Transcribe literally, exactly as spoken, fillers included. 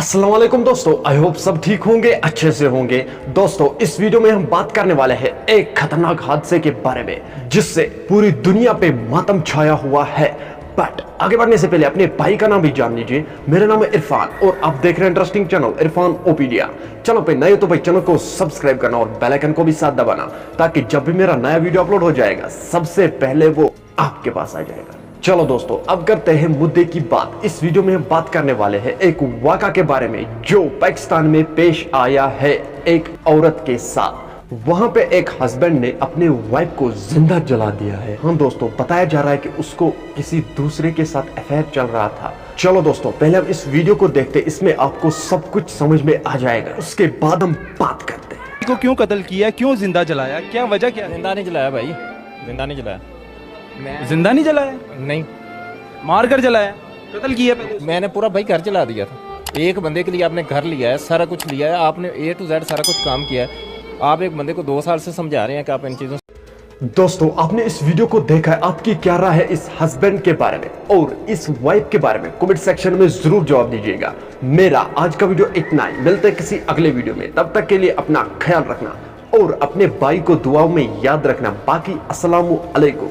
अस्सलाम वालेकुम दोस्तों, आई होप सब ठीक होंगे, अच्छे से होंगे। दोस्तों, इस वीडियो में हम बात करने वाले हैं एक खतरनाक हादसे के बारे में, जिससे पूरी दुनिया पे मातम छाया हुआ है। बट आगे बढ़ने से पहले अपने भाई का नाम भी जान लीजिए। मेरा नाम है इरफान और आप देख रहे हैं इंटरेस्टिंग चैनल इरफान ओपीडिया। चैनल पे नए हो तो भाई, चैनल को सब्सक्राइब करना और बेल आइकन को भी साथ दबाना, ताकि जब भी मेरा नया वीडियो अपलोड हो जाएगा, सबसे पहले वो आपके पास आ जाएगा। चलो दोस्तों, अब करते हैं मुद्दे की बात। इस वीडियो में हम बात करने वाले हैं एक वाका के बारे में, जो पाकिस्तान में पेश आया है एक औरत के साथ। वहां पे एक हस्बैंड ने अपने वाइफ को जिंदा जला दिया है। हाँ दोस्तों, बताया जा रहा है कि उसको किसी दूसरे के साथ अफेयर चल रहा था। चलो दोस्तों, पहले हम इस वीडियो को देखते हैं, इसमें आपको सब कुछ समझ में आ जाएगा, उसके बाद हम बात करते हैं। को क्यों कत्ल किया, क्यों जिंदा जलाया, क्या वजह क्या है? जिंदा नहीं जलाया भाई, जिंदा नहीं जलाया। मैं जिंदा नहीं जलाया, नहीं, मार कर जलाया, कत्ल किया पहले। मैंने पूरा भाई घर जला दिया था। एक बंदे के लिए आपने घर लिया है, सारा कुछ लिया है, आपने ए टू जेड सारा कुछ काम किया है। आप एक बंदे को दो साल से समझा रहे हैं कि आप इन चीज़ों दोस्तों, आपने इस वीडियो को देखा है, आपकी क्या राय है इस हस्बैंड के बारे में और इस वाइफ के बारे में? कमेंट सेक्शन में जरूर जवाब दीजिएगा। मेरा आज का वीडियो इतना ही, मिलते हैं किसी अगले वीडियो में। तब तक के लिए अपना ख्याल रखना और अपने भाई को दुआओं में याद रखना। बाकी अस्सलाम वालेकुम।